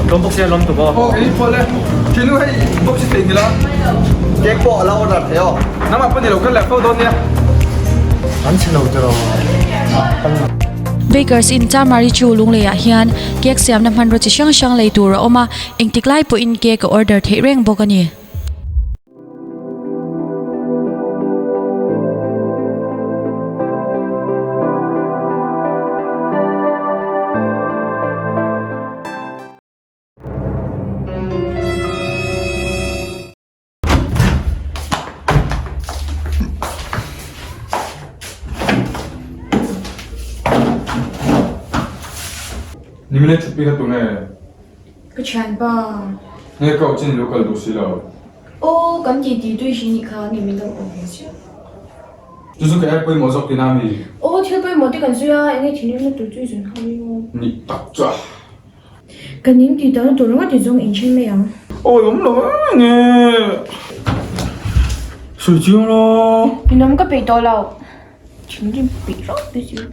Lawm bawk sia lawm tuk aw. Aw kei pawh le. Thinu hei box hi thei nila. Cake pawh a lo order thei aw. Nangmah pawh ni lo kal leh fo dawn nia. An chhe lo tiraw. Bakers in Chamari chu Lungleiah hian cake siamna hmanraw chi hrang hrang lei tur a awm a, engtik lai pawhin cake a order theih reng bawk a ni. Nimine chhupi kha tunge? Ka thianpa. Nge ka chin lo kal duh si lo. Aw kan ti ti tui hi ni kha nge min lo awm ve chiah. Chu chu ka air pawimawh zawk tina mi? Aw thil pawimawh te kan zui a enge thinrim na tur chu i zun hau emaw. Ni tak chu a. Ka ning tih tawhna tur ringawt i zawng inchen mai ang. Awi awm lo em nge. Sawi chiang la. Ninawm ka peih tawh lo. Thinrim peih reuh te chu.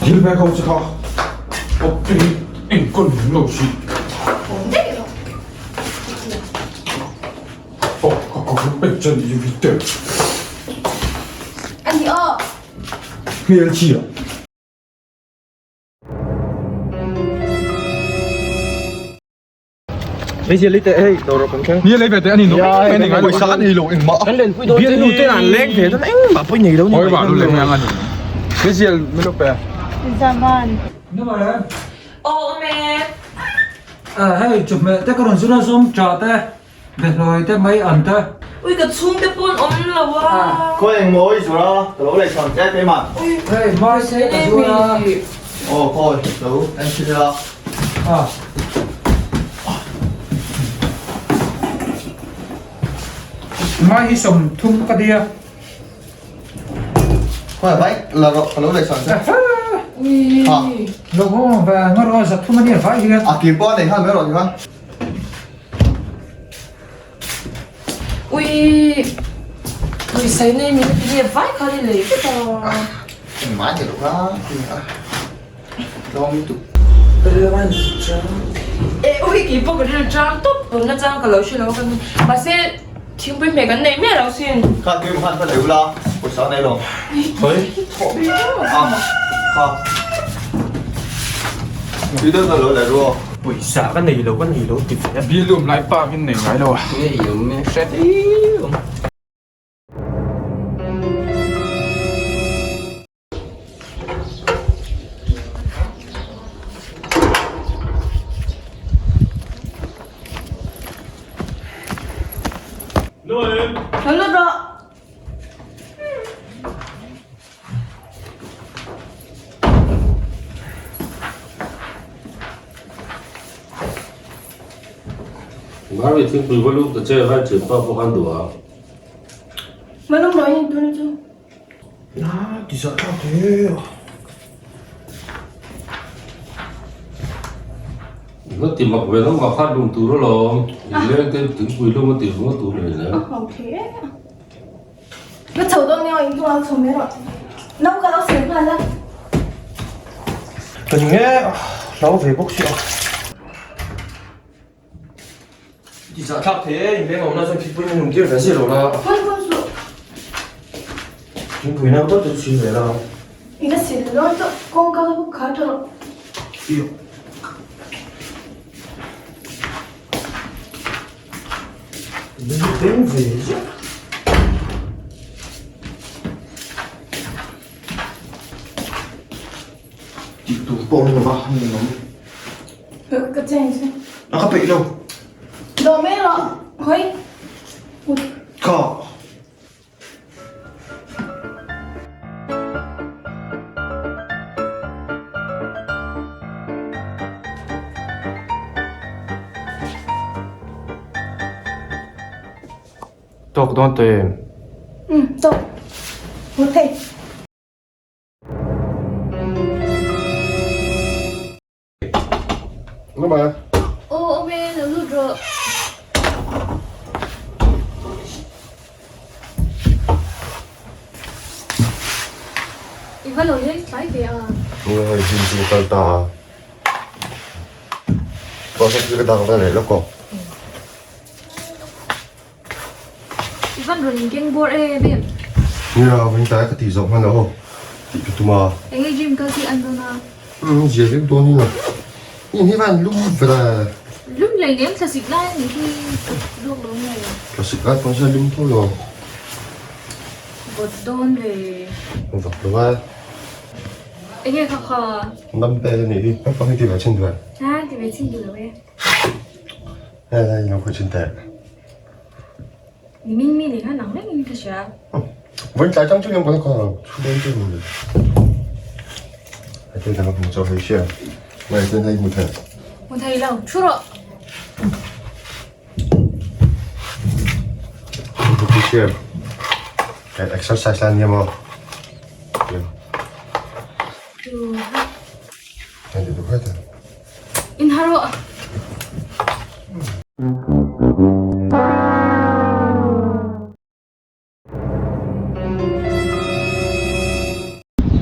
Thil pek ho chu kha awp te hi enkawl min lo si. Aw ka ka ka pek chan i vi te. Ani aw. Hmel chhia. Ni lei ve te ani no ani ngai pawisa kan ei lo engmah kan len pui dawn bial nu te an leng ve dawn engmah pawh nei lo ni oi ba lu leng ang ani Mizial min lo pe Zaman Aw me hei chawhmeh te ka rawn zura zawm tah te behlawi te mai an te Ui ka chhung te pawn awm lo a Khawi eng maw i zura ka lo lei chhawn che keimah hei mai te ka zura Aw khawi lo en chhin ila Mai hi 30 ka nia. Khawi mai la rawh ka lo lei chhawn che. Ha. Lo haw ve nga rawh 300 a nia vai hian. A kir pawh a nei nghal mai rawh tikhan. Ui ui sai nei min ti nge vai kha ni lei vek a. Engmah a ni lo kha. Tlawng lutuk. E ui kei pawh ka rilru chang tawp tun na chang ka lo hre lo a kan mahse thingpui hmeh kan nei miah lo sin. Kha tui khan ka lei ula pawisa nei lo. Khawi a kha tui deuh ka lo lei ru aw. Pawisa ka nei lo ka nei lo ti ve a. Bialum lai pa min nei ngai lo a. Nge i awm e hre deuh. Mari thingpui va lut ta che vai thianpa pawh khan duh ang. Malung rawh in tun chu. Na ti zah thlak thei a. Nga ti mak ve nang mah khan lum tur alawm. Inleng te thingpui lum a tih ringawt tur nei zel. A hau thei em a. Ka chho dawn nia in chungah chho mai rawh. No ka lo siam nghal a. Ka ning e, hlau ve bawk si a. Ti zah thlak thei e, inleng awm na chuan thingpui min lum tir ve zir lo la. Pawi pawi suh. Thingpui nau tak chu chhin ve la. I la sil dawn chauh, kawngka ka bawk khar tawh rawh. Iyo. Min beng ve ziah. Tih tur pawh ni lova ni awm. Ka change. A ka peih lo. Dawh mai rawh. Hawi. Ka. Tawk dawn tawh em? Um, tawk. Mu thei. Mama. Aw, awm e, lo lut rawh. va lo leng tlai ve a. Nge hei gym chu ka kal ta a. Process chu ka dang vel leh lawk aw. I van rawn in keng bawr em em. Nia, vawiin tlai ka tih zawh hman aw tih ka tum a. Enge gym kal hi an dawn a? Umm zia vek dawn hi na. In hi van lum ve. Lum lei nem thlasik lai a nih hi ka zawk lo nge. Thlasik lai pawh hian lum tho lo. Vawt dawn ve. Vawt lo a. Enge kha kha? Nam vel a nih hi. Naupang hi ti ve chin duh em? Ha ti ve chin duh lo e. Hei lai ilo khawi chin teh. Nimin mi leh khan ang reng in ka hria. Vawiin tlai tang chu liam ka la thu dawn chu ni. Hei te dang hmu chaw hei hria. Mai ten hei hmu thei. Hmu thei lo, thu rawh. Hmu thei hria. Exercise la nia maw. Hei te duh hret. In ha rawh.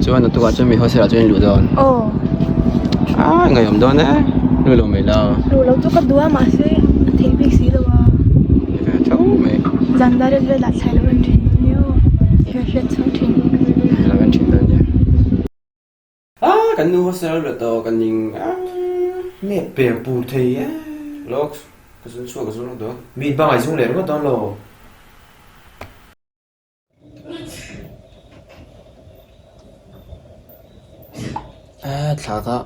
Chuan a tukah chuan mi hostel ah chuan in luh dawn. Aw. Ah ngaihawm dawn e. Lu lo mai la. Lu lo chu ka duh a mahse a theih bik si lo a. Ni ve tho mai. Zan dar vel vel ah thlai lo en thin dawn nia aw. Thil hriat chhuak thin. Lo en thin dawn nia. Ah kan nu hostel a lut tawh kan ning ah. Nge per pur thei e. Lawk ka zun chhuak ka zun lawk dawn. Mi in pangai zung leh ringawt dawn lo. Ah thla ka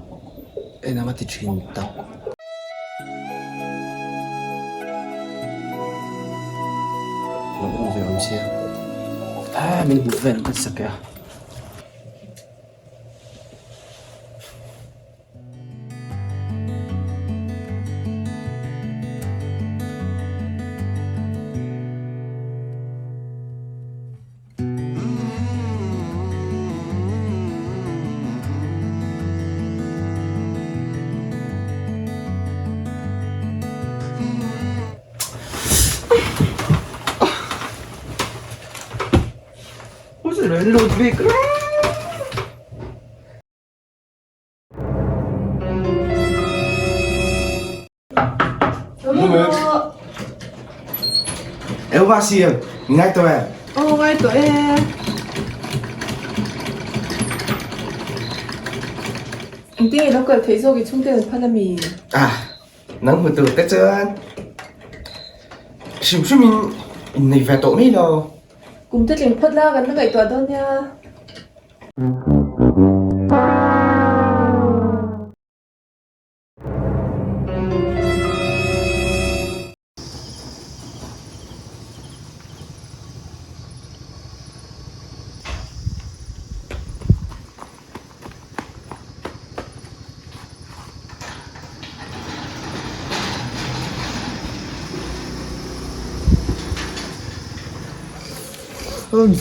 en anga ti thin tak. Lo awm ve awm sia. Ah min hmuh vel ang ka ti sak e a. Ludwig. Eu ba siam, ngai to em. Aw ngai tawh e. Engtin nge lo kal theih zawk i chhungte an phan ami? Ah, nang hmu tur te chuan hrim hrim in innei ve tawh mai lo. Kum te tling phawt la kan la ngaihtuah dawn nia.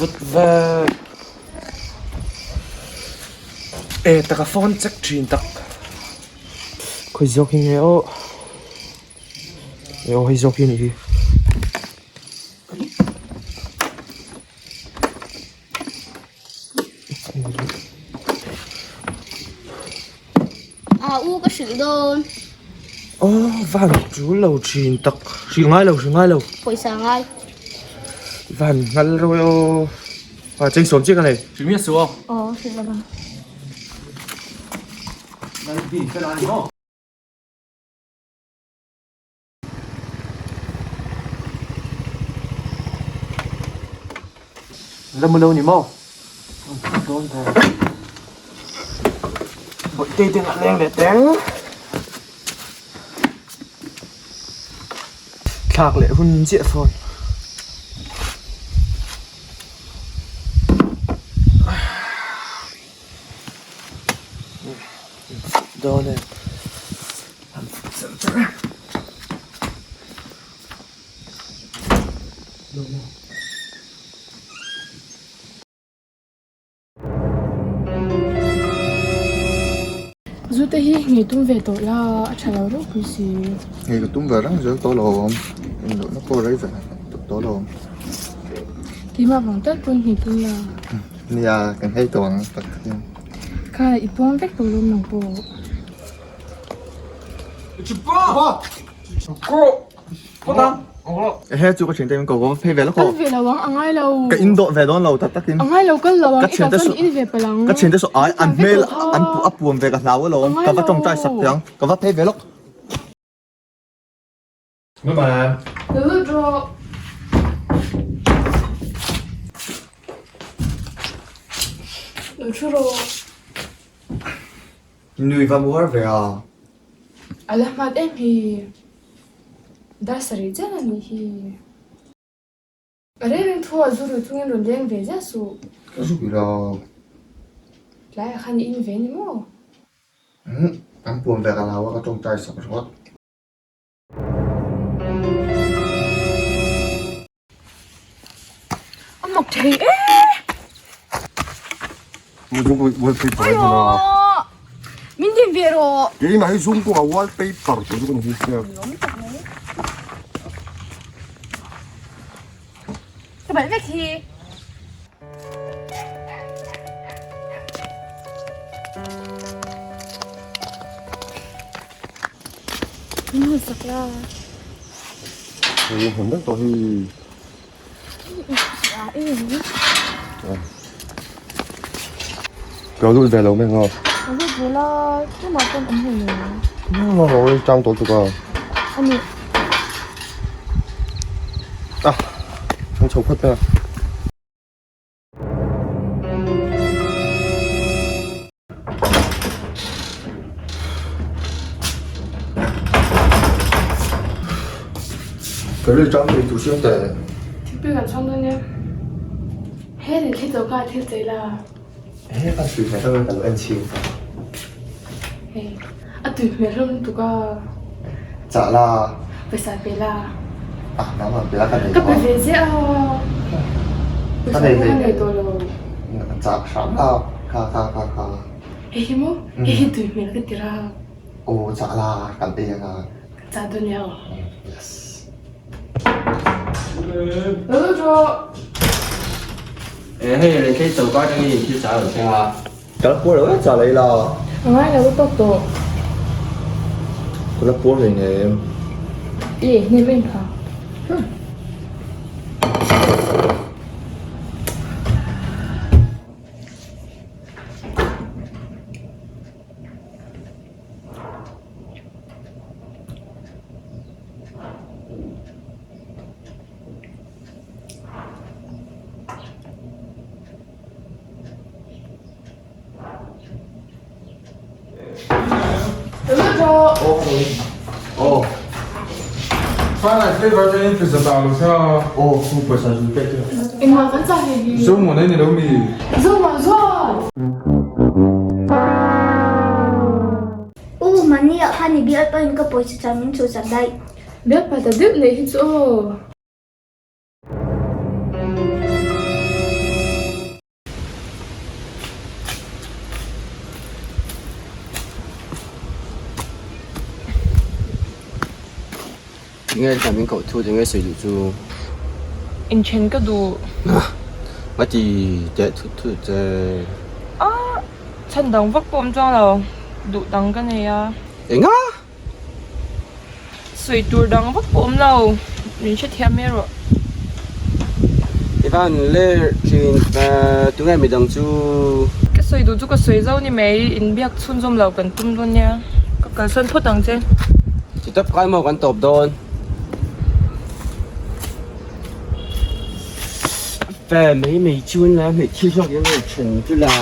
Vut ve e taka phone check thin tak khawi zawk hi nge aw e aw hei zawk hi a nih hi. A u ka hrilh dawn. Aw van tul lo thin tak hrilh ngai lo hrilh ngai lo. Pawisa ngai. Van nghal reuh e aw. A cheng sawm chiah ka nei. Hrilh miah suh aw. Aw hrilh lo vang. Lalbi fel a ni maw. La mu lo ni maw? Dawn ve. Bawihte te ngah leng leh teng. Thlak leh hun chiah phone. Dawn e. Zu te hi ngei tum ve tawh la a tha lo reuh pui si. Ngei ka tum ve reng zel tawh lo awm. Inluhna pawh rei ve tawh lo awm. Keimah vang tal pawn ngei tum la. Nia, kan hei tawh ang tak takin. Kha i puang vek tawh lawm nang pawh. Ehe chu ka thiante min ko ko phei ve lo ko. Kal ve lo ang, a ngai lo. Ka in dawh ve dawn lo tak takin. A ngai lo kal lo ang, Ka i kal thiante chuan in ve palh ang. Ka thiante saw ai an hmel an a puam ve ka hlau alawm. Ka va tawngtai sak teh ang, ka va phei ve lawk. Bye bye. Lo lut rawh. Lo thu rawh. Nui va muar ve a. A la hmat em hi. Dar sarih chiah a nih hi. A reng reng thu a zu rui chungin rawn leng ve ziah suh. Ka zui lo. Tlaiah khan i in ve ni maw? Umm, an puan ve ka lau a ka tawngtai sak ringawt. A mak thei e! Wallpaper a ni a. Min din ve rawh. Keimah hi zoom kawngah wallpaper tih chu ka ni hi sia. Ka balh vek hi. Min hun sak la. Hei hmun vek tawh hi. Ka lut ve lo mai ang a. Ka lut ve la, tumah pawn awm hlei lo. Tumah lo i chang tawh tuk a. Ani. Ah, an chho phawt mai a. Ka ri chang thei tur siam teh. Thingpui kan chhawng dawn nia. He leh thil choka ah thil chei la. He ka tui hmel hlawm ka lo en chhin. Hei a tui hmel hlawm lutuk a. Chah la. Pawisa pe la. Ah nangmah pe la ka nei Ka pe ve ziah a. Pawisa pawh ka nei tawh lo. Chah hram la kha kha kha kha. Hei hi maw? Hei hi tui hmel ka ti ra. Aw chah la kan ei ang a. Chah dawn nia aw. Yes. Lo lut rawh. Eh hei rethei choka atangin in thil chah a rawn thleng a. Ka la puar lo e chah lei la. A ngai lo tawk tawh. Ka la puar hlei nem. I ei hnem em kha. U Mani ah khan i bialpa in ka pawisa chang min chhuhsak daih. Bialpa ta deuh nei hi chu aw. Nge ka min koh thu enge sawi duh chu. Inthen ka duh. Nga ti teh thut thut che. A chhan dang vak pawh awm chuang lo duh dang ka nei a. Enga? Sawi tur dang vak pawh awm lo min hrethiam mai rawh. I van ler thin tunge midang chu. Ka sawi duh chu ka sawi zo ni mai inbiak chhunzawm lo kan tum dawn nia ka kalsawn phawt ang che. Ti tawp kai maw kan tawp dawn. Fe mai mai chuan la hmeichhia zawk in rawn then chu la.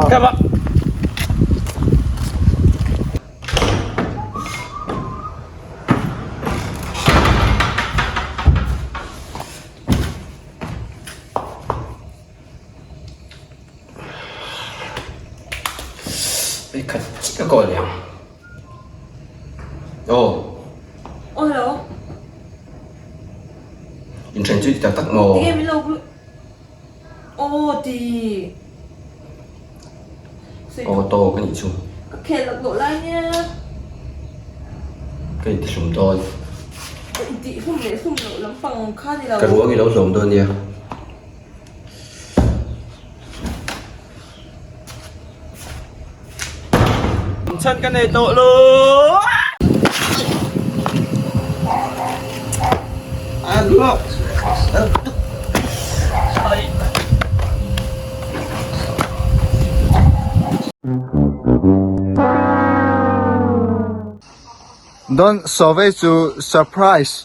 Kaba. Khat chiah ka aw leh ang. Aw. Aw hello. Inthen chu i ti tak tak maw? Tinge min lo Aw ti. Aw tawk a nih chu. Ka khel lak loh lai nia. Ka intihlum dawn. Ka intihlum leh hlum loh lampang kha ni lo. Ka ruang i lo hlawm dawn nia. Chhan ka nei tawh lo. Don sawei chu surprise.